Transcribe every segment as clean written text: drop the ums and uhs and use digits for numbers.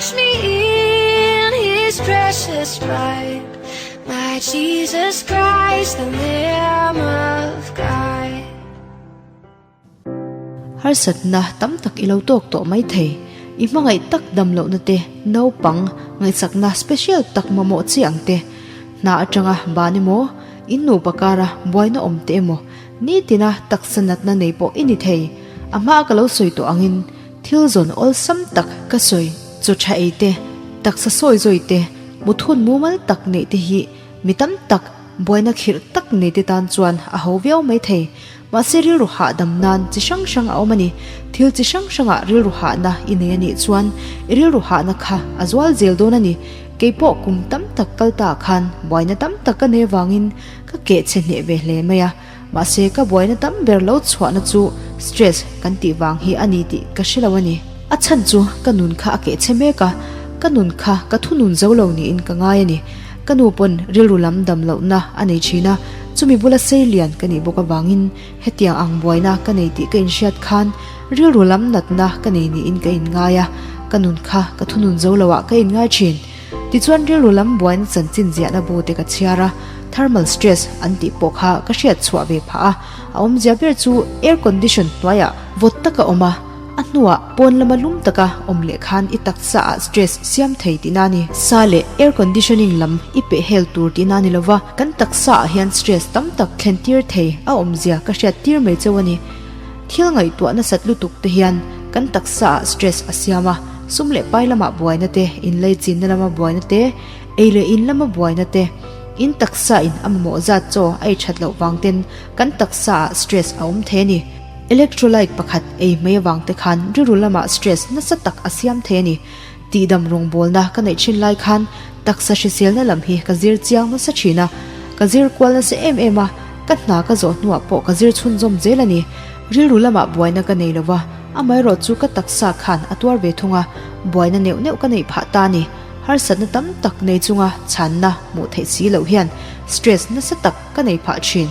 Wash me in his precious blood. My Jesus Christ, the Lamb of God. Harsatna tam tak i lo tawk tawh mai thei. I hmangaih tak dam lohna te, naupang ngaihsakna special tak mamawh chi ang te, hna atanga ban emaw, in nupa kara buaina awm te emaw, nitina taksa natna nei pawh i ni thei. A hmaa ka lo sawi tawh angin thil zawn awlsam tak ka sawi chaw tha ei te, taksa sawi zawi te, muthun mumal tak neih te hi mi tam tak buaina khirh tak nei te tan chuan a ho viau mai thei. Mahse rilru hahdam nan chi hrang hrang a awm a ni. Thil chi hrang hrangah rilru hahna i nei a nih chuan i rilru hahna kha a zual zel dawn a ni. Kei pawh kum tam tak kal ta khan buaina tam tak ka nei avangin ka keh chhe hneh ve hle mai a. Mahse ka buaina tam ber lo chhuahna chu stress kan tih vang hi a ni tih ka hre lo a ni. A chhan chu ka nun kha a keh chhe mek a, ka nun kha ka thunun zo lo niin ka ngai a ni. Ka nu pawn rilru lam dam lohna a nei thin a, chumi bula sei lian ka nih bawk avangin hetiang ang buaina ka nei tih ka inhriat khan rilru lam natna ka nei niin ka inngai a, ka nun kha ka thunun zo loah ka inngai thin. Tichuan rilru lam buaina chanchin ziahna bu te ka chhiar a, thermal stress an tih pawh kha ka hriat chhuah ve phah a, a awmzia ber chu air condition hnuaiah vawt taka awm a, A hnuah pawn lama lum taka awm leh khan i taksa ah stress siam thei tihna a ni. Sa leh air conditioning lam i peh hel tur tihna a ni lova, kan taksa ah hian stress tam tak thlen tir thei a awmzia ka hriat tir mai cheu a ni. Thil ngaihtuah nasat lutuk te hian kan taksa ah stress a siam a, sum leh pai lamah buaina te, inlei chinna lama buaina te, ei leh in lama buaina te, in taksa in a mamawh zat chaw a ei that loh vang ten kan taksa ah stress a awm thei a ni. Electrolyte pakhat ei mai avang te khan rilru lamah stress nasa tak a siam thei a ni. Tihdam rawngbawlna ka neih thin lai khan taksa hriselna lam hi ka zir chiang nasa thin a, ka zir kual nasa em em a, ka hna ka zawh hnuah pawh ka zir chhunzawm zel a ni. Rilru lamah buaina ka nei lova, amaherawh chu ka taksa khan a tuar ve thung a, buaina neuh neuh ka neih phah ta a ni. Harsatna tam tak nei chunga chhanna hmuh theih si loh hian stress nasa tak ka nei phah thin.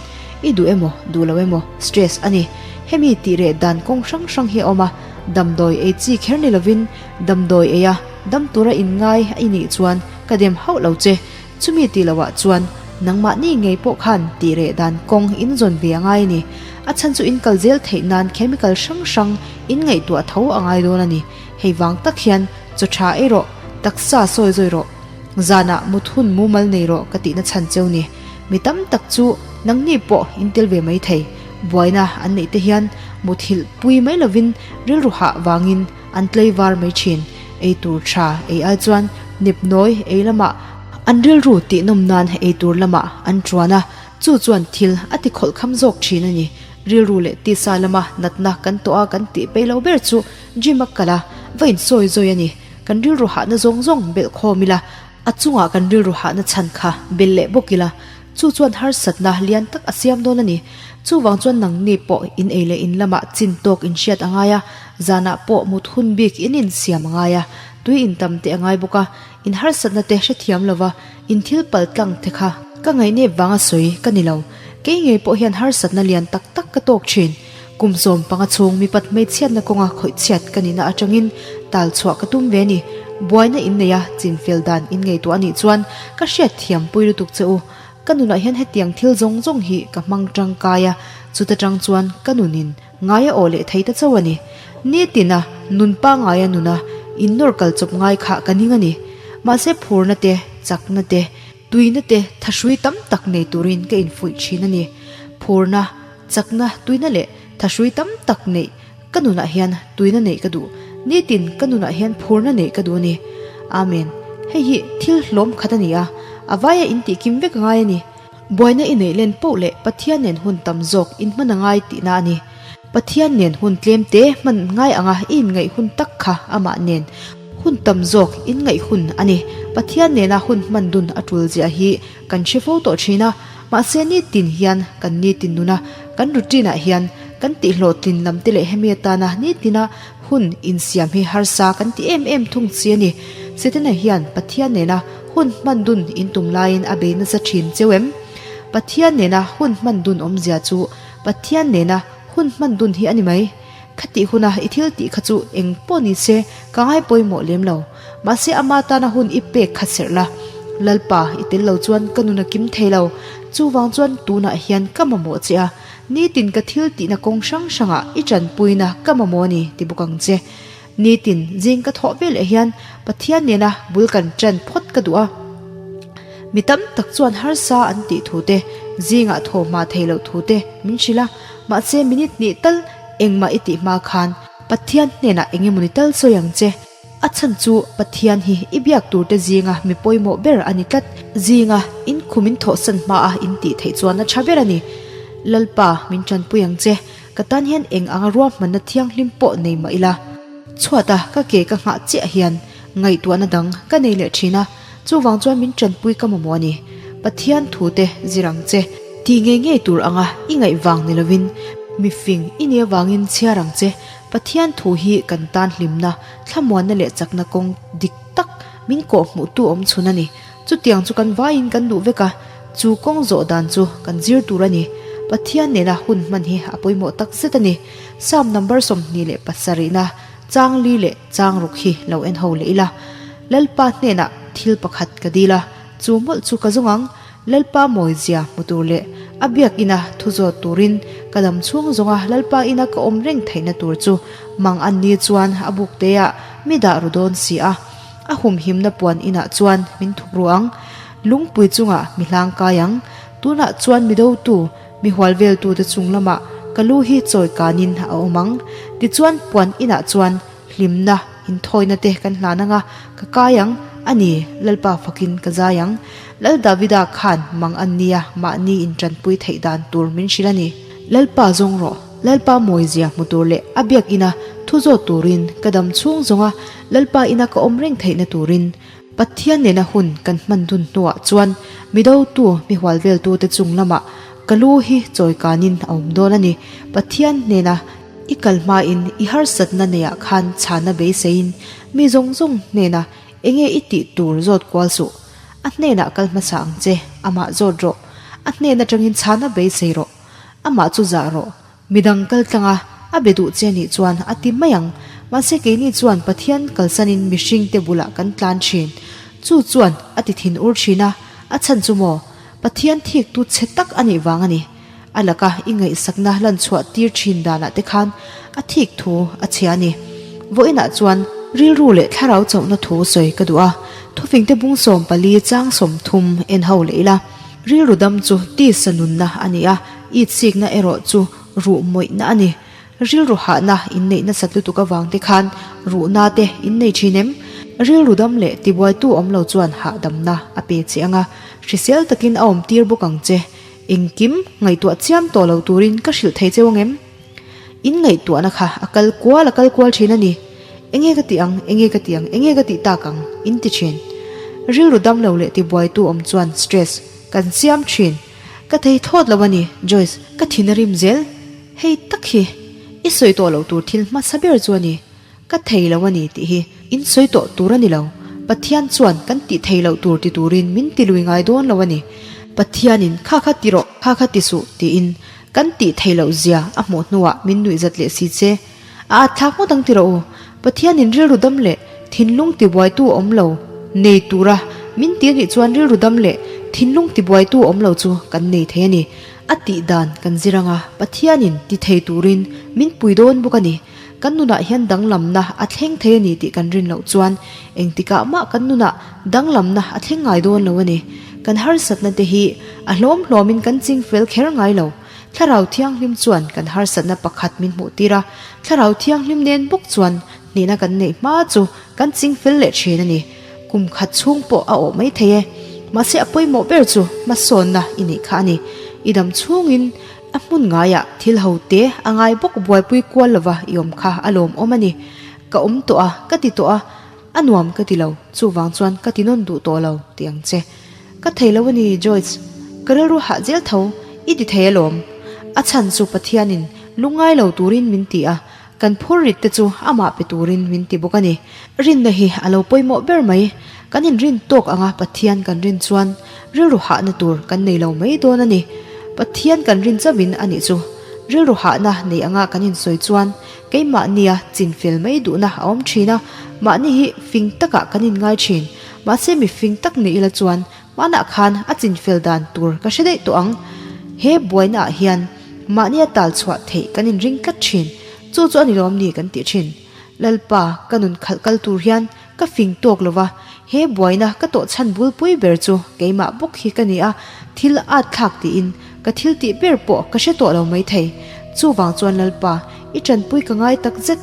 I duh emaw, duh lo emaw, stress a ni. Hemi tih reh dan kawng hrang hrang hi a awm a, damdawi ei chi kher ni lovin damdawi ei a, dam tura inngai a i nih chuan ka dem hauh lo che. Chumi tih loh ah chuan nangmahni ngei pawh khan tih reh dan kawng in zawn ve a ngai a ni. A chhan chu in kal zel theih nan chemical hrang hrang in ngaihtuah tho a ngai dawn a ni. Hei vang tak hian chaw tha ei rawh, taksa sawi zawi rawh, zanah mut hun mumal nei rawh ka tihna chhan cheu ni. Mi tam tak chu nangni pawh in tel ve mai thei. Buaina an neih te hian muthilh pui mai lovin rilru hah vangin an tlei var mai thin. Ei tur tha ei ai chuan nepnawi ei lamah an rilru tihnawm nan ei tur lamah an tuan a, chu chuan thil a ti khawlh kham zawk thin a ni. Rilru leh tisa lama natna kan tawh a kan tih peih lo ber chu gym a kal a, va insawi zawi a ni. Kan rilru hahna zawng zawng belh khawm ila, A chungah kan rilru hahna chhan kha bel leh bawk ila, chu chuan harsatna lian tak a siam dawn a ni. Chuvang chuan nangni pawh in ei leh in lamah chin tawk in hriat a ngai a, zanah pawh mut hun bik in insiam a ngai a, tui in tam te a ngai bawk a, in harsatna te hrethiam lova in thil pal tlang te kha ka ngaihnep vanga sawi ka ni lo. Kei ngei pawh hian harsatna lian tak tak ka tawk thin. Kum 15 chhung mipat hmeichhiatna kawnga khawihchhiat ka nihna atangin tal chhuah ka tum ve a ni. Buaina in nei a, chinfel dan in ngaihtuah a nih chuan ka hriat thiam pui lutuk che u. Ka nunah hian hetiang thil zawng zawng hi ka hmang tangkai a, chuta tang chuan ka nunin ngai a awh leh thei ta chauh a ni. Nitina nun pangaia nuna innawr kal chawp ngai kha ka ning a ni. Mahse phurna te, chakna te, tuina te thahrui tam tak nei turin ka infuih thin a ni. Phurna. Chakna, tuina leh thahrui tam tak neih ka nunah hian tuina neih ka duh. Nitin ka nunah hian phurna neih ka duh a ni. Amen. Hei hi thil hlawm khat a ni a, a vaia in tih kim vek a ngai a ni. Buaina i neih len poh leh Pathian nen hun tam zawk in hman a ngai tihna a ni. Pathian nen hun tlem te hman ngai anga i inngaih hun tak kha amah nen hun tam zawk in ngaih hun a ni. Pathian nena hun hman dun a tul ziah hi kan hre fo tawh thin a. Mahse nitin hian kan nitin nuna kan routine ah hian kan tihhlawhtlin lam te leh hemi atana nitina hun insiam hi harsa kan ti em em thung chi a ni. Setana hian Pathian nena hun hman dun in tum laiin a bei nasa thin cheu em? Pathian nena hun hman dun awmzia chu Pathian nena hun hman dun hi a ni mai. Khatih huna i thil tih kha chu eng pawh ni se ka ngai pawimawh lem lo. Mahse ama tana hun i pek kha serh la. Lalpa, i tel lo chuan ka nun a kim thei lo. Chuvang chuan tunah hian ka mamawh che a, nitin ka thil tihna kawng hrang hrangah i tanpuina ka mamawh a ni ti bawk ang che. Nitin zing ka thawh veleh hian Pathian nena bul kan ṭan phawt ka duh a. Mi tam tak chuan harsa an tih thu te, zingah thaw hma thei loh thu te min hrilh a, mahse minute hnih tal engmah i tih hma khan Pathian hnenah eng emawni tal sawi ang che. A chhan chu Pathian hi i biak turte zinga mi pawimawh ber a ni tlat. Zinga in khum in thawhsan hmaa in tih theih chuan a tha ber a ni. Lalpa min tanpui ang che. Ka tan hian eng anga ruahmanna thianghlim pawh nei mah ila. Chhuata ka ke ka nghah chiah hian ngaihtuahna dang ka nei leh thin a, chuvang chuan min tanpui ka mamawh a ni. Pathian thute zir ang che. Tih ngei ngei tur anga i ngaih vang ni lovin mifing i nih avangin chhiar ang che. Pathian thu hi kan tan hlimna, thlamuanna leh chakna kawng dik tak min kawhhmuhtu awm chhun a ni. Chutiang chu kan vaiin kan duh vek a, chu kawng zawh dan chu kan zir tur a ni. Pathian nena hun hman hi a pawimawh tak zet a ni. Psalm number 27na chang li leh chang ruk hi lo en ho leh ila. Lalpa hnenah thil pakhat ka dil a, chu mawlh chu ka zawng ang. Lalpa mawizia hmu tur leh a biak ina thu zawt turin ka dam chhung zawnga Lalpa ina ka awm reng theihna tur chu mang an ni chuan a buk teah mi dah ru dawn si a. A humhimna puan inah chuan min thuk ru ang. Lungpui chungah mi hlang kai ang. Tunah chuan mi dotu, mi hual veltute chung lamah ka lu hi chawi kanin a awm ang. Tichuan puan inah chuan hlimna, inthawina te kan hlan anga ka kai ang, a ni, Lalpa fakin ka zai ang. Lal Davida khan mang an nia mahni intanpui theih dan tur min hrilh a ni. Lalpa zawng rawh, Lalpa mawizia hmu tur leh a biak ina thu zawt turin ka dam chhung zawnga Lalpa ina ka awm reng theihna turin Pathian nena hun kan hman dun hnuah chuan mi dotu, mi hual veltute chung lamah ka lu hi chawi kanin a awm dawn a ni. Pathian hnena i kal hmain i harsatna neiah khan chhana beiseiin mi zawng zawng hnena enge i tih tur zawt kual suh. A hnenah kal hmasa ang che, amah zawt rawh. A hnen atangin chhana beisei rawh. Amah chu zah rawh. Midang kal tlang a, a be duh che nih chuan a ti mai ang. Mahse keini chuan Pathian kalsanin mihringte bulah kan tlan thin. Chu chuan a ti thin ur thin a, a chhan chu maw? Pathian thiktu chhe tak a nih vang a ni. A laka i ngaihsakna lan chhuah tir thin danah te khan a thik thu a chhia a ni. Vawiinah chuan rilru leh thlarau chauhna thu sawi ka duh a, thufingte bung 14 chang 30 en ho leh ila. Rilru dam chu tisa nunna a ni a, itsikna erawh chu ruh mawihna a ni. Rilru hahna inneih nasat lutuk avang te khan ruhna te innei thin em? Rilru dam leh tibuaitu awm lo chuan hahdamna a pe che ang a, hrisel takin a awm tir bawk ang che. Engkim ngaihtuah chiam tawh lo turin ka hrilh thei cheu ang em? In ngaihtuahna kha a kal kual a kal kual thin a ni. Enge ka tih ang, enge ka tih ang, enge ka tih tak ang? In ti thin. Rilru dam lo leh tibuaitu awm chuan stress kan siam thin. Ka thei thawt lo a ni, Joyce, ka thin a rim zel. Hei tak hi i sawi tawh loh tur thil hmasa ber chu a ni. Ka thei lo a ni tih hi in sawi tawh tur a ni lo. Pathian chuan kan tih thei loh tur ti turin min ti lui ngai dawn lo a ni. Pathianin kha kha ti rawh, kha kha ti suh tiin kan tih thei loh zia a hmuh hnuah min nuih zat leh si che. A at thlak ngawt ang ti rawh u. Pathianin rilru dam leh thinlung tibuaitu awm lo nei tura min ti anih chuan rilru dam leh thinlung tibuaitu awm lo chu kan nei thei a ni. A tih dan kan zir anga Pathianin ti thei turin min pui dawn bawk a ni. Kan nunah hian danglamna a thleng thei a ni tih kan rin loh chuan engtikah mah kan nunah danglamna a thleng ngai dawn lo a ni. Kan harsatna te hi a hlawm hlawmin kan ching fel kher ngai lo. Thlarau Thianghlim chuan kan harsatna pakhat min hmuh tir a, Thlarau Thianghlim nen bawk chuan hnehna kan neih hma chu kan ching fel leh thin a ni. Kum khat chhung pawh a awh mai thei e. Mahse a pawimawh ber chu hmasawnna i neih kha a ni. I dam chhungin a hmun ngaiah thil ho te a ngai bawk buaipui kual lova i awm kha a lawmawm a ni. Ka awm tawh a, ka ti tawh a, a nuam ka ti lo, chuvang chuan ka ti nawn duh tawh lo tih ang che. Ka thei lo a ni Joyce, ka rilru hah zel tho, i ti thei alawm. A chhan chu Pathianin lungngai lo turin min ti a, kan phur rit te chu amah pe turin min ti bawk a ni. Rinna hi a lo pawimawh ber mai, kan inrin tawk anga Pathian kan rin chuan rilru hahna tur kan nei lo mai dawn a ni. Pathian kan rin chauhin a nih chu. Rilru hahna nei anga kan insawi chuan. keimahnia chinfel mai duhna a awm thin a, mahni hi fing takah kan inngai thin. Mahse mi fing tak ni ila chuan hmanah khan a chinfel dan tur ka hre daih tawh ang. He buaina ah hian mahnia tal chhuah theih kan inring tlat thin. Chu chu a ni lawm ni kan tih thin. Lalpa ka nun khalh kal tur hian Ka fing tawk lo va, he buaina ka tawh chhan bulpui ber chu keimah bawk hi ka ni a, thil at thlak tiin ka thil tih ber pawh ka hre tawh lo maithei. Chuvang chuan Lalpa, i tanpui ka ngai tak zet,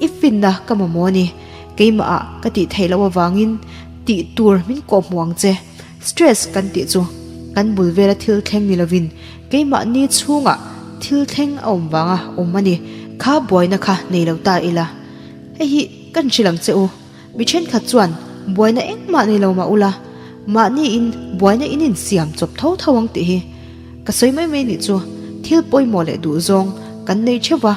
i finna ka mamawh a ni. Keimah ah ka tih theih loh avangin tih tur min kawh hmu ang che. Stress kan tih chu kan bul vela thil thleng ni lovin keimahni chhungah thil thleng a awm vanga awm a ni. Kha buaina kha nei lo ta ila. Hei hi kan hrilh ang che u, mi thenkhat chuan buaina engmah nei lo mah ula, mahni in buaina in insiam chawp tho tho ang tih hi ka sawi mai mai nih chu thil pawimawh leh duhzawng kan nei theuh va,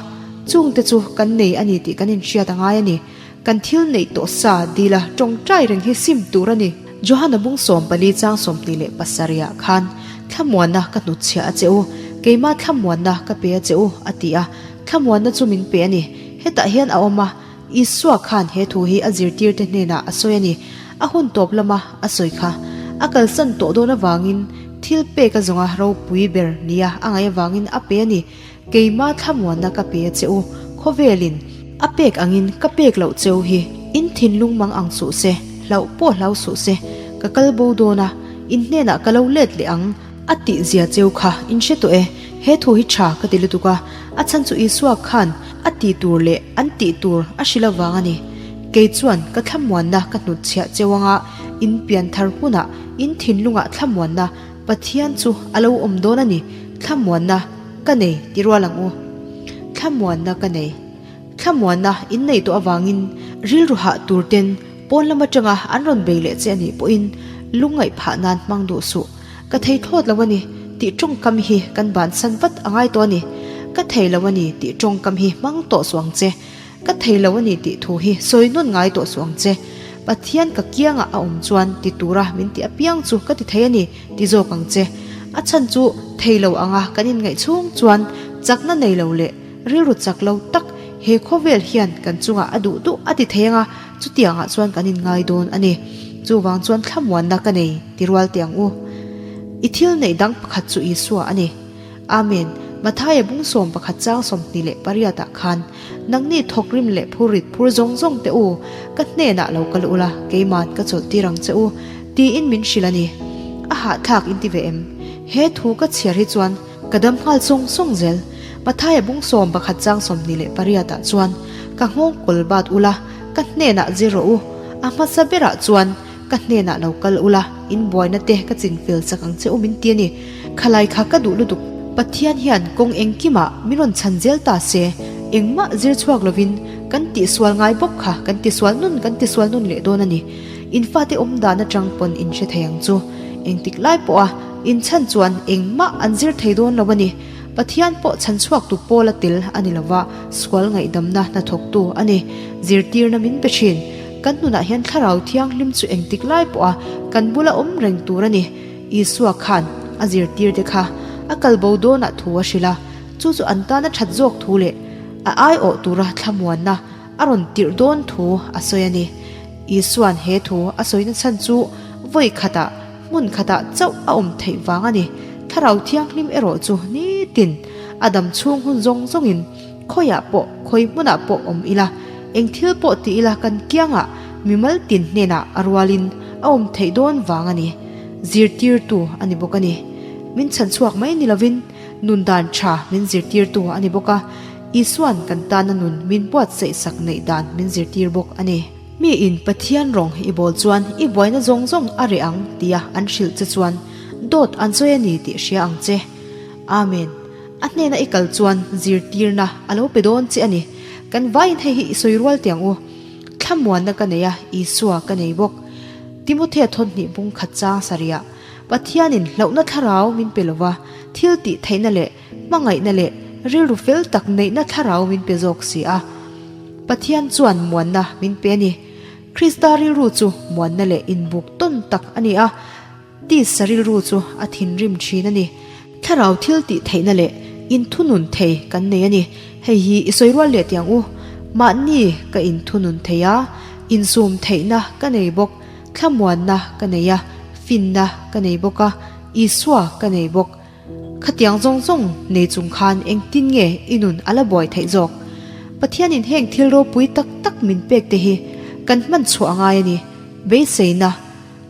chungte chu kan nei a ni tih kan inhriat a ngai a ni. Kan thil neih tawh sa dila tawngtai reng hi sim tur a ni. Johana bung 14 chang 27 ah khan thlamuanna ka hnutchhiah a che u, keima thlamuanna ka pe a che u a ti a, thlamuanna chu min pe a ni. Hetah hian a awm a, Isua khan he thu hi a zirtirte hnenah a sawi a ni. A hun tawp lama a sawi kha a kalsan tawh dawn avangin thil pek a zawnga ropui ber nia a ngaih avangin a pe a ni. Keima thlamuanna ka pe a che u, khawvelin a pek angin ka pek loh cheu hi in thinlung mang ang suh se, hlauh pawh hlau suh se, ka kal bo dawn a, in hnenah ka lo let leh ang. A tih zia cheu kha in hre tawh e, he thu hi tha ka ti lutuk a, a chhan chu Isua khan a ti tur leh an tih tur a hrilh avang a ni. Kei chuan ka thlamuanna ka hnutchhiah cheu anga in pian thar hunah in thinlungah thlamuanna Pathian chu a lo awm dawn a ni, thlamuanna ka nei ti rual ang u. Thlamuanna ka nei. Thlamuanna in nei tawh avangin rilru hah tur ten pawn lam atanga an rawn bei leh che a nih pawhin lungngaih phah nan hmang duh suh. Ka thei thlawt lo a ni tih tawngkam hi kan bansan vat a ngai tawh a ni. Ka thei lo a ni tih tawngkam hi hmang tawh suh ang che. Ka thei lo a ni tih thu hi sawi nawn ngai tawh suh ang che. Pathian ka kiangah a awm chuan ti tura min ti apiang chu ka ti thei a ni ti zawk ang che. A chhan chu thei lo anga kan inngaih chhung chuan chakna nei lo leh rilru chak lo tak he khawvel hian kan chungah a duh duh a ti thei anga chutiangah chuan kan inngai dawn a ni. Chuvang chuan thlamuanna ka nei ti rual teh ang u. I thil neih dang pakhat chu Isua a ni. Amen. Mathaia bung 11 chang 28 ah khan, Nangni thawkrim leh phurrit phur zawng zawng teh u, ka hnenah lo kal ula, keiman ka chawlh tir ang che u, tiin min hrilh a ni. A hahthlak in ti ve em? He thu ka chhiar hi chuan Ka dam nghal sawng sawng zel. Mathaia bung 11 chang 28 ah chuan, Ka nghawng kawl bat ula, ka hnenah zir rawh u. A hmasa berah chuan, Ka hnenah lo kal ula, in buaina te ka chinfel chak ang che u min ti a ni. Khalai kha ka duh lutuk. Pathian hian kawng engkimah min rawn chhan zel ta se, engmah zir chhuak lovin kan tihsual ngai bawk kha kan tisual nun kan tisual nun leh dawn a ni. In fate awm dan atang pawn in hre thei ang chu. Engtik lai pawha in chhan chuan engmah an zir thei dawn lo a ni. Pathian pawh chhan chhuaktu pawl a tel a ni lova, sual ngaihdamna hnathawktu a ni. Zirtirna min pe thin. Kan nunah hian thlarau thianghlim chu engtik lai pawha kan bula awm reng tur a ni. Isua khan a zirtirte kha a kalbo dawnah thu a hrilh a, chu chu an tana that zawk thu leh a aiawh tura thlamuanna a rawn tirh dawn thu a sawi a ni. Isua'n he thu a sawina chhan chu vawi khatah, hmun khatah chauh a awm theih vang a ni. Thlarau Thianghlim erawh chu nitin a dam chhung hun zawng zawngin khawiah pawh, khawi hmunah pawh awm ila, eng thil pawh ti ila kan kiangah mimal tin hnenah a rualin a awm theih dawn vang a ni. Zirtirtu a ni bawk a ni. Min chhan chhuak mai ni lovin nun dan tha min zirtirtu a ni bawk a. Isua'n kan tana nun min buatsaih sak neih dan min zirtir bawk a ni. Mi in Pathian rawng i bawl chuan i buaina zawng zawng a reh ang tia an hrilh che chuan dawt an sawi a ni tih hria ang che. Amen. A hnena i kal chuan zirtirna a lo pe dawn che a ni. Kan vaiin hei hi i sawi rual teh ang u. Thlamuanna ka nei a, Isua ka nei bawk. Timothea thawhnih bung khat chang sarihah Pathianin hlauhna thlarau min pe lova, thil tih theihna leh Hmangaihna leh rilru fel tak neihna thlarau min pe zawk si a. Pathian chuan muanna min pe a ni. Krista rilru chu muanna leh inbuk tawn tak a ni a, tisa rilru chu a thinrim thin a ni. Thlarau thil tih theihna leh inthunun thei kan nei a ni. Hei hi i sawi rual leh tih ang u. Mahni ka inthunun thei a, insum theihna ka nei bawk, thlamuanna ka nei a, finna ka nei bawk a, Isua ka nei bawk. Khatiang zawng zawng nei chung khan engtin nge i nun a la buai theih zawk? Pathianin heng thil ropui tak tak min pek te hi kan hman chhuah a ngai a ni. Beiseina,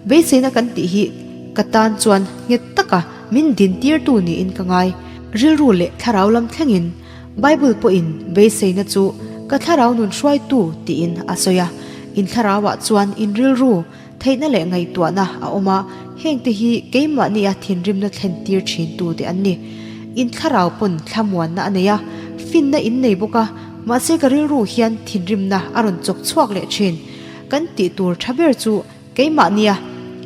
Beiseina kan tih hi ka tan chuan nghet taka min dintirtu niin ka ngai. Rilru leh thlarau lam thlengin Bible pawhin beiseina chu ka thlarau nun hruaitu tiin a sawi a. In thlarauah chuan in rilru Theihna leh ngaihtuahna a awm a, hengte hi keimahnia thinrimna thlen tir thin tute an ni. In thlarau pawn thlamuanna a nei a, finna in nei bawk a, mahse ka rilru hian thinrimna a rawn chawk chhuak leh thin. Kan tih tur tha ber chu keimahnia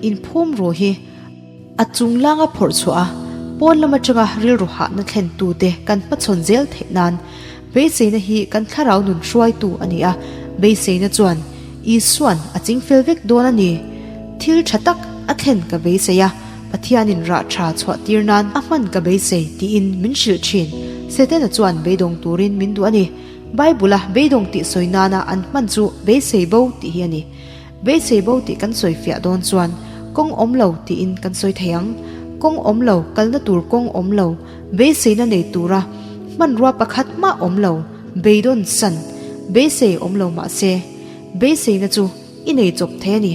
inphum ru hi a chunglanga phawrh chhuah a, pawn lam atanga rilru hahna thlen tute kan hmachhawn zel theih nan beiseina hi kan thlarau nun hruaitu a ni a, beiseina chuan Isua'n a chingfel vek dawn a ni. Thil tha tak a thlen ka beisei a, Pathianin rah tha chhuah tir nan a hman ka beisei tiin min hrilh thin. Setana chuan beidawng turin min duh a ni. Bible-a beidawng tih sawi nana an hman chu beisei bo tih hi a ni. Beisei bo tih kan sawi fiah dawn chuan kawng awm lo tiin kan sawi thei ang. Kawng awm lo, kalna tur kawng awm lo, beiseina nei tura hmanrua pakhat mah awm lo, beidawn san, beisei awm lo mah se, beiseina chu i nei chawp thei a ni.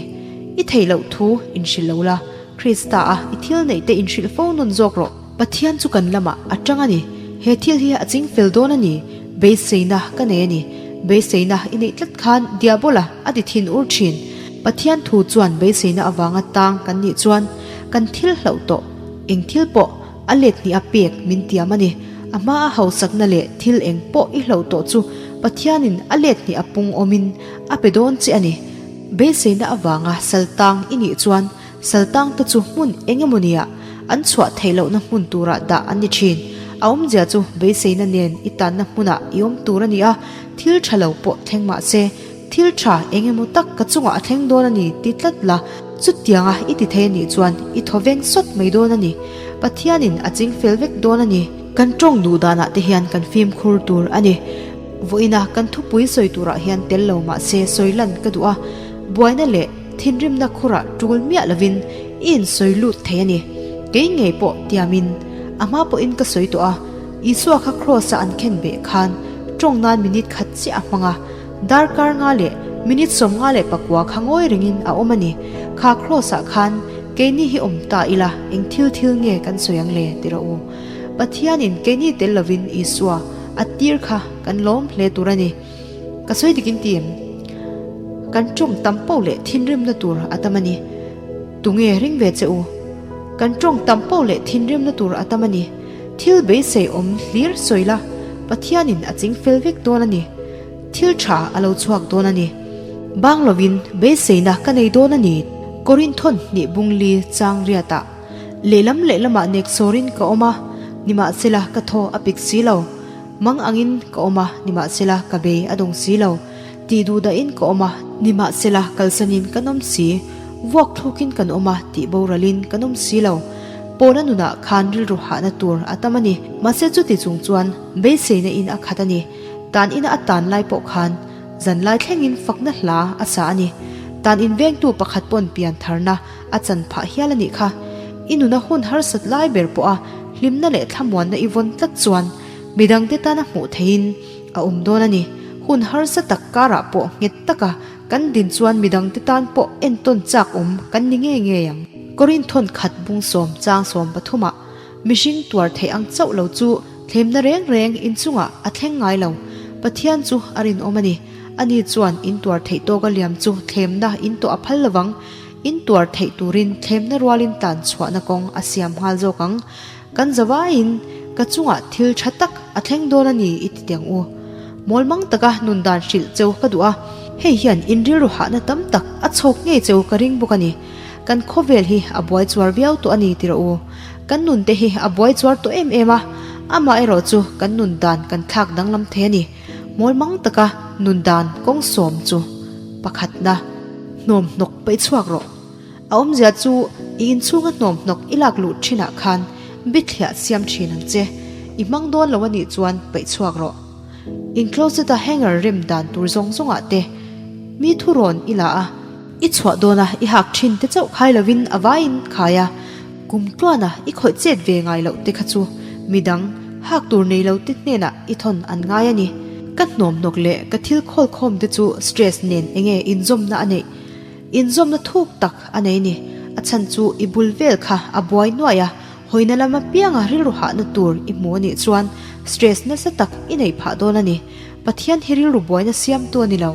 I theih loh thu inhrilh lo la, Krista a i thil neih te inhrilh fo nawn zawk rawh. Pathian chu kan lamah a tang a ni. He thil hi a ching fel dawn a ni. Beiseina ka nei a ni. Beiseina i neih tlat khan Diabola a ti thin ur thin. Pathian thu chuan beiseina avanga tang kan nih chuan kan thil hlauh tawh eng thil pawh a let hnih a pek min tiam a ni. A hma a hausakna leh thil eng pawh i hlauh tawh chu Pathianin a let hnih a pung awmin a pe dawn che a ni. Beiseina avanga saltang i nih chuan Saltangte chu hmun eng emaw nia an chhuah theih lohna hmun turah dah an ni thin. A awmzia chu beiseina nen i tanna hmunah i awm tur a ni a, thil tha lo pawh thleng mah se, thil tha eng emaw tak ka chungah a thleng dawn a ni ti tlat la, chutianga i ti thei a nih chuan i thaw veng sawt mai dawn a ni. Pathianin a ching fel vek dawn a ni. Kan tawng duh danah te hian kan fimkhur tur a ni. Vawiina kan thupui sawi turah hian tel lo mah se sawi lan ka duh a, buaina leh. Thinrimna khurah tul miah lovin i insawi lut thei a ni. Kei ngei pawh tiamin a hma pawhin ka sawi tawh a, Isua kha Kraws-a an khen beh khan tawng nan minute khat chiah a hmang a, darkar nga leh minute 54 kha ngawi rengin a awm a ni. Kha Kraws-ah khan keini hi awm ta ila eng thil thil nge kan sawi ang le ti rawh u. Pathianin keini tel lovin Isua a tir kha kan lawm hle tur a ni. Ka sawi dik in ti em? Kan tawng tam poh leh thinrimna tur a tam a ni. Tunge ring ve che u? Kan tawng tam poh leh thinrimna tur a tam a ni. Thil beisei awm hlir sawi la, Pathianin a ching fel vek dawn a ni. Thil tha a lo chhuak dawn a ni. Bang lovin beiseina ka nei dawn a ni. Korinthon hnih bungli chang riatah lehlam lehlamah nek sawrin ka awm a, nimahsela ka thaw a pik si lo. Mang angin ka awm a, nimahsela ka bei a dawng si lo. Tih duh dahin ka awm a, nimahsela kalsanin kan awm si. Vuak thlukin kan awm a, tih boralin kan awm si lo. Pawla nunah khan rilru hahna tur a tam a ni. Mahse chuti chung chuan beiseina in a khat a ni. Tan ina a tan lai pawh khan zan lai thlengin fakna hla a sa a ni. Tan invengtu pakhat pawn pian tharna a chan phah hial a nih kha. I nuna hun harsat lai ber pawha hlimna leh thlamuanna i vawn tlat chuan Midangte tana hmuh theihin a awm dawn a ni. Hun harsa tak karah pawh nghet taka kan din chuan midangte tan pawh entawn chak awm kan ni ngei ngei ang. Korinthon khat bungsawm chang 13 ah mihring tuar theih ang chauh lo chu thlemna reng reng inchungah a thleng ngai lo. Pathian chu a rinawm a ni. Ani chuan in tuar theih tawka liam chu thlemna in tawh a phal lovang. In tuar theih turin thlemna rualin tan chhuahna kawng a siam nghal zawk ang. Kan zavaiin ka chungah thil tha tak a thleng dawn a ni i ti teng u. Mawlmang taka nun dan hrilh cheu ka duh a, hei hian in rilru hahna tam tak a chhawk ngei cheu ka ring bawk a ni. Kan khawvel hi a buai chuar viau tawh a ni ti rawh u. Kan nun te hi a buai chuar tawh em em a, amaherawh chu kan nun dan kan thlak danglam thei a ni. Mawlmang taka nun dan kawng sawm chu pakhatna hnawm hnawk paih chhuak rawh. A awmzia chu i inchhunga hnawmhnawk i lak luh thinah khan bithliah siam thin ang che. I hmang dawn lo a nih chuan paih chhuak rawh. In closet a hanger rem dan tur zawng zawng ah te mi thurawn i la a, i chhuah dawn a i hak thin te chauh khai lovin a vaiin khai a, kum tluan a i khawih chet ve ngai loh te kha chu midang hak tur nei lo te hnenah i thawn an ngai a ni. Ka hnawmhnawk leh ka thil khawl khawm te chu stress nen enge inzawmna a neih? Inzawmna thuk tak a nei ni. A chhan chu i bul vel kha a buai nuaih a, hawina lam apianga rilru hahna tur i hmu a nih chuan stress nasa tak i neih phah dawn a ni. Pathian hi rilru buaina siamtu a ni lo.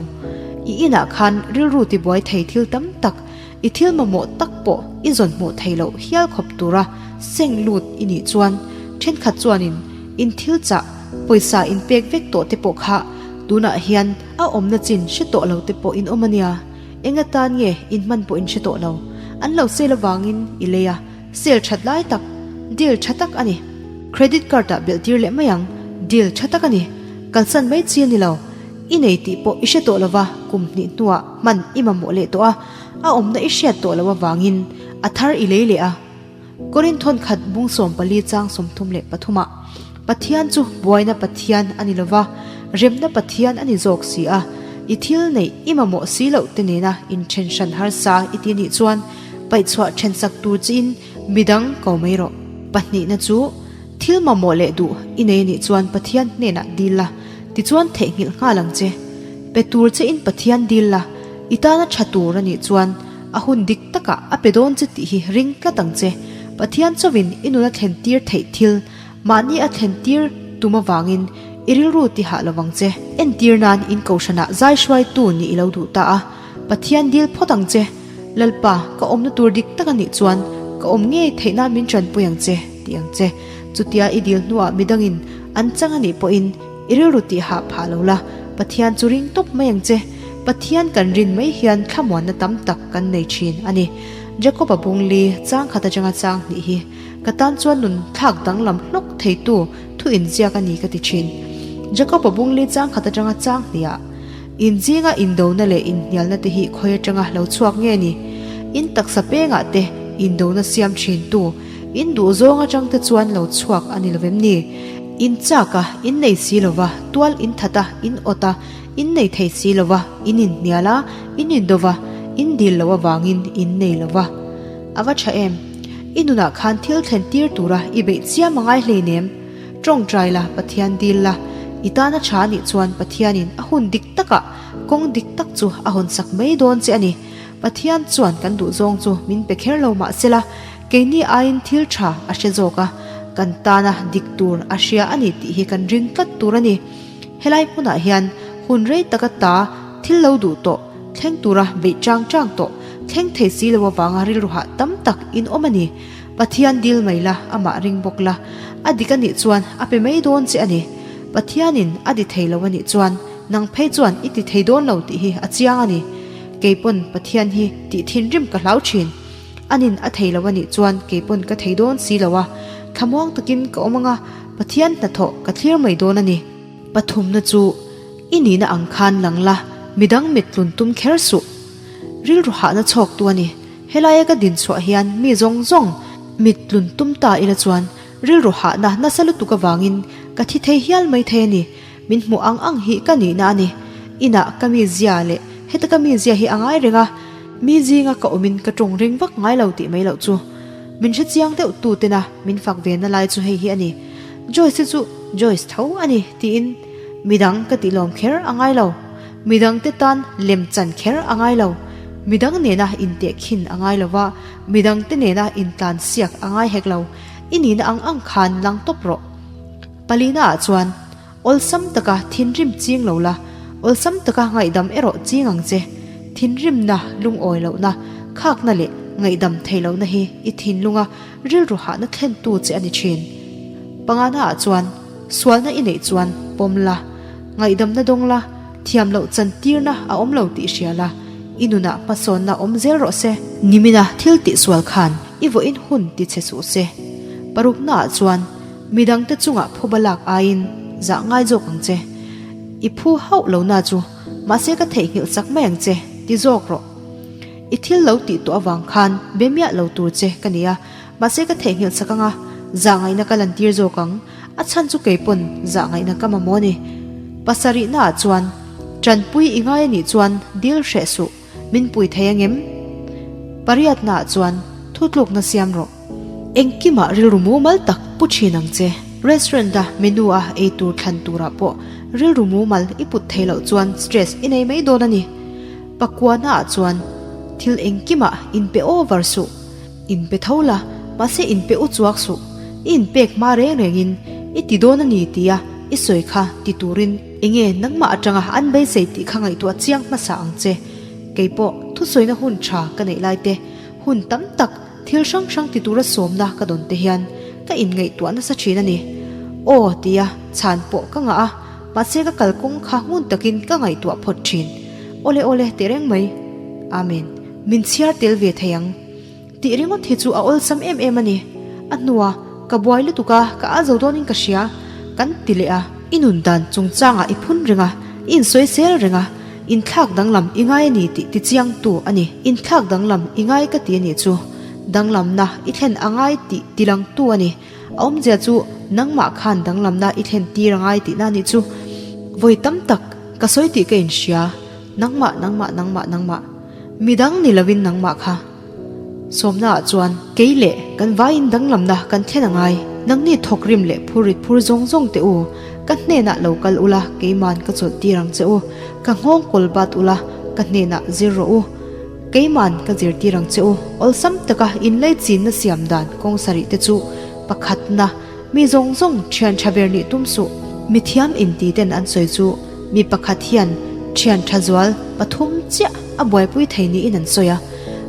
I inah khan rilru tibuai thei thil tam tak, i thil mamawh tak pawh i zawn hmuh thei loh hial khawp tura seng lut i nih chuan thenkhat chuanin in thil chah pawisa in pek vek tawh te pawh kha tunah hian a awmna chin hre tawh lo te pawh in awm a nia. Eng atan nge in hman pawh in hre tawh lo. An lo sel avangin i lei a, sel that lai tak, deal tha tak a ni. Credit card ah belh tir leh mai ang, deal tha tak a ni. Kalsan mai chi a ni lo. I nei tih pawh i hre tawh lo va, kum hnih hnuah hman i mamawh leh tawh a, a awmna i hriat tawh loh avangin a thar i lei leh a. Korinthon khat bung 14 chang 33 ah, Pathian chu buaina Pathian a ni lova, remna Pathian a ni zawk si a, i thil neih i mamawh si loh te nena inthen hran harsa i ti nih chuan paihchhuah then sak tur chiin midang ko mai rawh. Pahnihna chu thil mamawh leh duh i nei anih chuan Pathian hnenah dil la, tichuan theihnghilh nghal ang che. Pe tur chein Pathian dil la, i tana tha tur anih chuan A hun dik takah a pe dawn che tih hi ring tlat ang che. Pathian chauhin i nun a thlen tir theih thil, mahni a thlen tir tum avangin i rilru ti hah lo vang che. Entir nan in kohhranah zai hruaitu nih i lo duh ta a, Pathian dil phawt ang che. Lalpa, ka awmna tur dik tak a nih chuan ka awm ngei theih nan min tanpui ang che, ti ang che. Chutia i dil hnuah midangin an chang a nih pawhin i rilru ti hah phah lo la, Pathian chu ring tawp mai ang che. Pathian kan rin mai hian thlamuanna tam tak kan nei thin a ni. Jacob-a bungli chang khat atanga chang hnih hi ka tan chuan nun thlak danglam hlawk theitu thu inziak a ni ka ti thin. Jacob-a bungli chang khat atanga chang hnih ah inzinga indona leh inhnialna te hi khawi atanga lo chhuak nge ni? In taksa pengah te indona siam thin tu in duhzawng atang te chuan lo chhuak a ni lovem ni? In chak a, in nei si lova, tual in that a, in awt a, In nei thei si lo va, in inhnial a, in indo va, in dil loh avangin in nei lo va. A va tha em? I nunah khan thil thlen tir tura i beih chiam a ngai hleinem. Tawngtai la, Pathian dil la. I tana tha a nih chuan Pathianin a hun dik takah kawng dik tak chu a hawnsak mai dawn che a ni. Pathian chuan kan duhzawng chu min pe kher lo mah sela, keini aiin thil tha a hre zawk a, kan tana dik tur a hria a ni tih hi kan ring tlat tur a ni. Helai hmunah hian hun rei taka ta thil lo duh tawh, thleng tura beih chang chang tawh, thleng thei si lo avanga rilru hah tam tak in awm a ni. Pathian dil mai la, amah ring bawk la, a dik a nih chuan a pe mai dawn che a ni. Pathianin a di thei lo a nih chuan nang phei chuan i ti thei dawn lo tih hi a chiang a ni. Keipawn Pathian hi tih thinrim ka hlau thin. Anin a thei lo a nih chuan keipawn ka thei dawn si lo a, thlamuang takin ka awm anga, Pathian hnathawh ka thlir mai dawn a ni. Pathumna chu i nihna ang khan lang la, midang mit tlun tum kher suh. Rilru hahna chhawktu a ni. Helaia ka din chhuah hian mi zawng zawng mit tlun tum ta ila chuan rilru hahna nasa lutuk avangin ka thi thei hial mai thei a ni. Min hmuh ang ang hi ka nihna a ni. Inah ka mizia leh heta ka mizia hi a ngai reng a, mi zinga ka awmin ka tawng ring vak ngai lo tih mai loh chu. Min hre chiang deuh tu tena min fak ve na lai chu hei hi a ni. Joyce hi chu Joyce tho a ni tiin midang ka tih lawm kher a ngai lo. Midang te tan lem chan kher a ngai lo. Midang nena inteh khin a ngai lo va, midang te nena intlan siak a ngai hek lo. I nihna ang ang khan lang tawp rawh. Palina ah chuan Awlsam taka thinrim ching lo la, awlsam taka ngaihdam erawh ching ang che. Thinrimna, lungawi lohna, khakna leh ngaihdam thei lohna hi i thinlunga rilru hahna thlentu che a ni thin. Pangana ah chuan sualna i neih chuan pawm la, ngaihdamna dawng la, thiam loh chantirna a awm lo tih hria la, i nunah hmasawnna awm zel rawh se. Nimina thil tihsual khan i vawiin hun ti che suh se. Parukna ah chuan Midangte chungah phuba lak aiin zah ngai zawk ang che. I phu hauh lo na chu, mahse ka theihnghilh sak mai ang che, ti zawk rawh. I thil lo tih tawh avang khan be miah lo tur che ka nia, mahse ka theihnghilh sak anga zah ngaihna ka lantir zawk ang, a chhan chu kei pawn zah ngaihna ka mamawh a ni. Pasarihnaah chuan, Tanpui i ngai a nih chuan dil hreh suh, min pui thei angem? Pariatnaah chuan, Thutlukna siam rawh. Engkimah rilru mumal tak pu thin ang che. Restaurant-a menu-a ei tur thlan turah pawh rilru mumal i put thei loh chuan stress i nei mai dawn a ni. Pakuanaah chuan, Thil engkimah inpe over suh. Inpe tho la, mahse inpe u chuak suh. I inpek hma reng rengin i ti dawn a ni tia i sawi kha ti turin enge nangmah atanga an beisei tih kha ngaihtuah chiang hmasa ang che. Keipawh thusawina hun tha ka neih lai te, hun tam tak thil hrang hrang ti tura sawmna ka dawn te hian ka inngaihtuah nasa thin a ni. Aw tia chhan pawh ka ngah a, mahse ka kalkawng kha ngun takin ka ngaihtuah phawt thin. Awle awle teh reng mai. Amen. Min chhiar tel ve thei ang. Tih ringawt hi chu a awlsam em em a ni. A hnua ka buai lutuk a, ka a zo dawnin ka hria, kan ti leh a. I nun dan chungchangah i phun reng a, i insawi sel reng a, inthlak danglam i ngai a ni tih tichiangtu a ni. Inthlak danglam i ngai ka ti a nih chu danglamna i thlen a ngai tih tilangtu a ni. A awmzia chu nangmah khan danglamna i thlen tir a ngai tihna a nih chu. Vawi tam tak ka sawi tih ka inhria, nangmah, nangmah, nangmah, nangmah. Midang ni lovin nangmah kha. Sawmnaah chuan kei leh kan vaiin danglamna kan thlen a ngai. Nangni thawkrim leh phurrit phur zawng zawng teh u, ka hnenah lo kal ula keiman ka chawlh tir ang che u, ka nghawng kawl bat ula ka hnenah zir rawh u, keiman ka zirtir ang che u. Awlsam taka inleichinna siam dan kawng sarih te chu pakhatna, mi zawng zawng thian tha ber nih tum suh. Mithiam inti ten an sawi chu mi pakhat hian thian tha zual pathum chiah a buaipui thei niin an sawi a.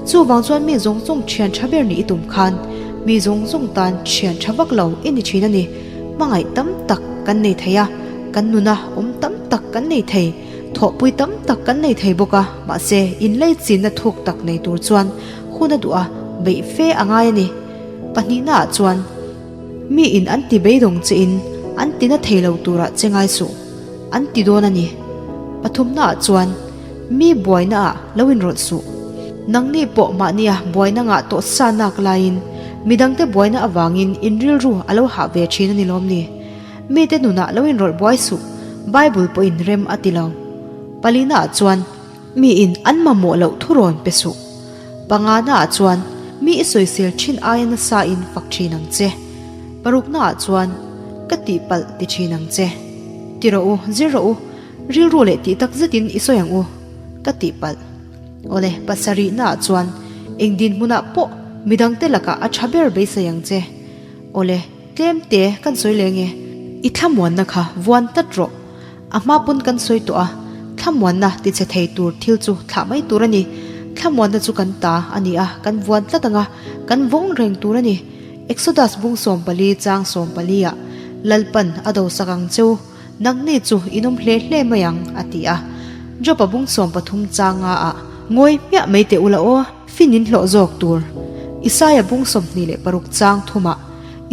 Chuvang chuan mi zawng zawng thian tha ber nih i tum khan mi zawng zawng tan thian tha vak lo i ni thin a ni. Hmangaih tam tak kan nei thei a, kan nuna awm tam tak kan nei thei, thawhpui tam tak kan nei thei bawk a, mahse inleichinna thuk tak nei tur chuan hun a duh a, beih fe a ngai a ni. Pahnihnaah chuan mi in an ti beidawng che in an ti na thei lo turah che ngai suh, an ti dawn a ni. Pathumnaah chuan mi buaina ah lo inrawlh suh. Nangni pawh mahnia buaina ngah tawh sa nak laiin midangte buaina avangin in rilru a lo hah ve thin a ni lawm ni? Mite nunah lo inrawlh buai suh, Bible pawhin rem a ti lo. Palinaah chuan mi in an mamawh loh thurawn pe suh. Panganaah chuan mi i sawisel thin aia nasa in fak thin ang che. Paruknaah chuan ka tihpalh ti thin ang che. Ti rawh u, zir rawh u, rilru leh tih tak zetin i sawi ang u, ka tihpalh. Awle, pasarihnaah chuan eng dinhmunah pawh midangte lakah a tha ber beisei ang che. Awle, tlemte kan sawi leng e. I thlamuanna kha vuan tlat rawh. A hma pawn kan sawi tawh a, thlamuanna ti che thei tur thil chu thlah mai tur a ni. Thlamuanna chu kan ta a ni a, kan vuan tlat ang a, kan vawng reng tur a ni. Exodus bung 14 chang 14 ah, Lalpan a dosak ang cheu, nangni chu in awm hle hle mai ang, a ti a. Job-a bung 13 chang nga ah, Ngawi hmiah mai teh ula aw, fin in hlawh zawk tur. Isaia bung 26 chang thumah,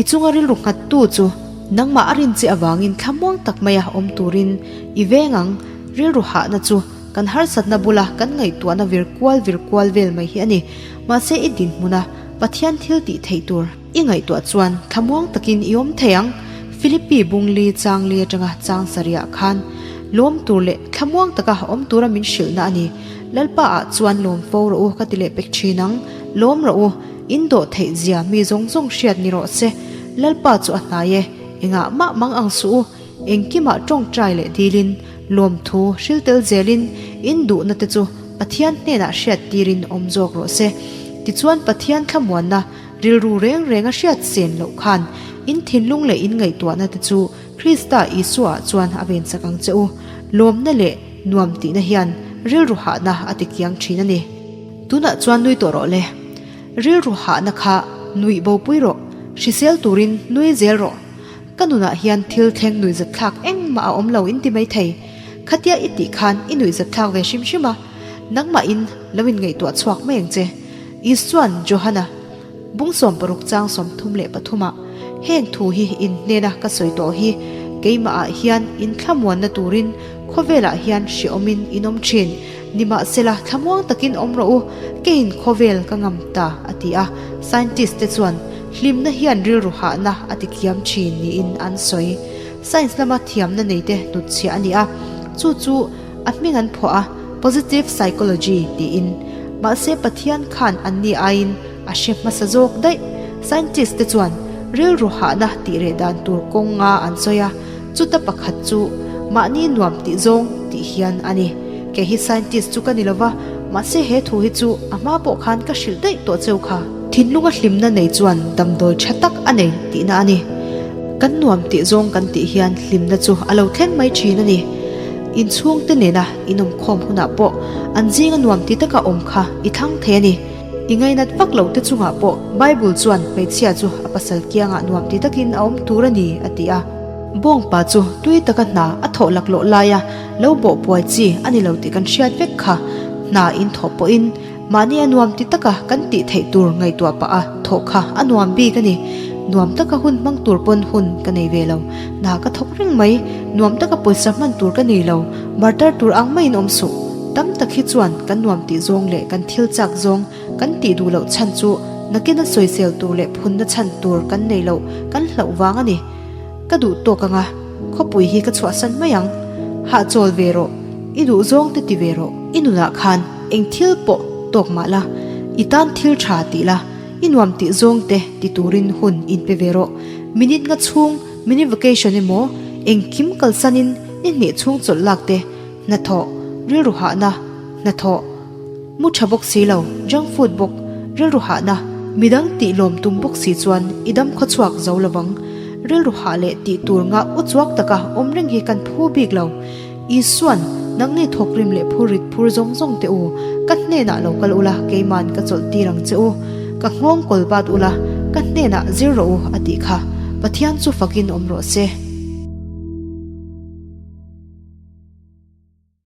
I chunga rilru nghattu chu nangmah a rin che avangin thlamuang tak maia awm turin i veng ang. Rilru hahna chu kan harsatna bula kan ngaihtuahna vir kual vir kual vel mai hi a ni. Mahse i dinhmuna Pathian thil tih theih tur i ngaihtuah chuan thlamuang takin i awm thei ang. Philippi bungli changli atanga chang sarihah khan lawm tur leh thlamuang taka awm tura min hrilhna a ni. Lalpa ah chuan lawm fo rawh u ka ti leh pek thin ang. Lawm rawh u. In dawh theih zia mi zawng zawng hriat ni rawh se. Lalpa chu a hnai e, engah mah mang ang suh u. Engkimah tawngtai leh dilin, lawmthu hril tel zelin, in duhna te chu Pathian hnenah hriat tirin awm zawk rawh se. Tichuan Pathian thlamuanna rilru reng reng a hriat sen loh khan in thinlung leh in ngaihtuahna te chu Krista Isua ah chuan a vensak ang che u. Lawmna leh nuam tihna hian rilru hahna a tikiang thin a ni. Tunah chuan nui tawh rawh le. Rilru hahna kha nuih bo pui rawh, hrisel turin nui zel rawh. Ka nunah hian thil thleng nuihzat thlak engmah a awm lo in ti mai thei. Khatia i tih khan i nuihzat thlak ve hrim hrim a, nangmahin lo in ngaihtuah chhuak mai ang che. Isuan Johana bung 60 chang 33 ah heng thu hi in hnena ka sawi tawh hi keimah ah hian in thlamuanna turin khawvelah hian hreawmin in awm thin. Nimahsela, thlamuang takin awm rawh u, keiin khawvel ka ngam ta, a ti a. Scientist te chuan hlimna hian rilru hahna a ti kiam thin niin an sawi. Science lama thiamna neite hnutchhiah a ni a, chu chu a hming an phuah a, Positive Psychology tiin. Mahse Pathian khan anni aiin a hre hmasa zawk daih. Scientist te chuan rilru hahna tih reh dan tur kawng nga an sawi a, chuta pakhat chu mahni nuam tih zawng tih hian a ni. Kei hi scientist chu ka ni lova, mahse he thu hi chu a hma pawh khan ka hrilh daih tawh cheu kha. Thinlunga hlimna nei chuan damdawi tha tak a nei tihna a ni. Kan nuam tih zawng kan tih hian hlimna chu a lo thleng mai thin a ni. Inchhungte nena inawmkhawm hunah pawh an zinga nuam ti taka awm kha i thlang thei a ni. I ngainat vak loh te chungah pawh Bible chuan hmeichhia chu a pasal kiangah nuam ti takin a awm tur a ni a ti a. Bawngpa chu tui taka hna a thawh laklawh laia lo bawh puai chi a ni lo tih kan hriat vek kha. Hna in thawh pawhin mahni a nuam ti taka kan tih theih tur ngaihtuah pah a thawh kha a nuam bik a ni. Nuam taka hun hmang tur pawn hun ka nei ve lo. Hna ka thawk reng mai. Nuam taka pawisa hman tur ka nei lo. Martar tur ang maiin awm suh. Tam tak hi chuan kan nuam tih zawng leh kan thil chak zawng kan tih duh loh chhan chu nakina sawisel tur leh phunna chhan tur kan nei loh kan hlauh vang a ni. Ka duh tawk anga khawpui hi ka chhuahsan mai ang. Hahchawl ve rawh, i duh zawng te ti ve rawh. I nunah khan eng thil pawh tawk mah la, i tan thil tha tih la, i nuam tih zawng te ti turin hun inpe ve rawh. Minute nga chhung mini vacation emaw engkim kalsanin ni hnih chhung chawlh lak te Hnathawh, rilru hahna, hnathawh, mu tha bawk si lo, junk food bawk, rilru hahna, midang tih lawm tum bawk si chuan i dam khaw chhuak zo lo vang. Rilru hah leh tih tur ngah u chuak taka awm reng hi kan phu bik lo. Isuan, Nangni thawkrim leh phur rit phur zawng zawng teh u, ka hnenah lo kal ula, keiman ka chawlh tir ang che u. Ka nghawng kawl bat ula, ka hnenah zir rawh u, a tih kha. Pathian chu fakin awm rawh se.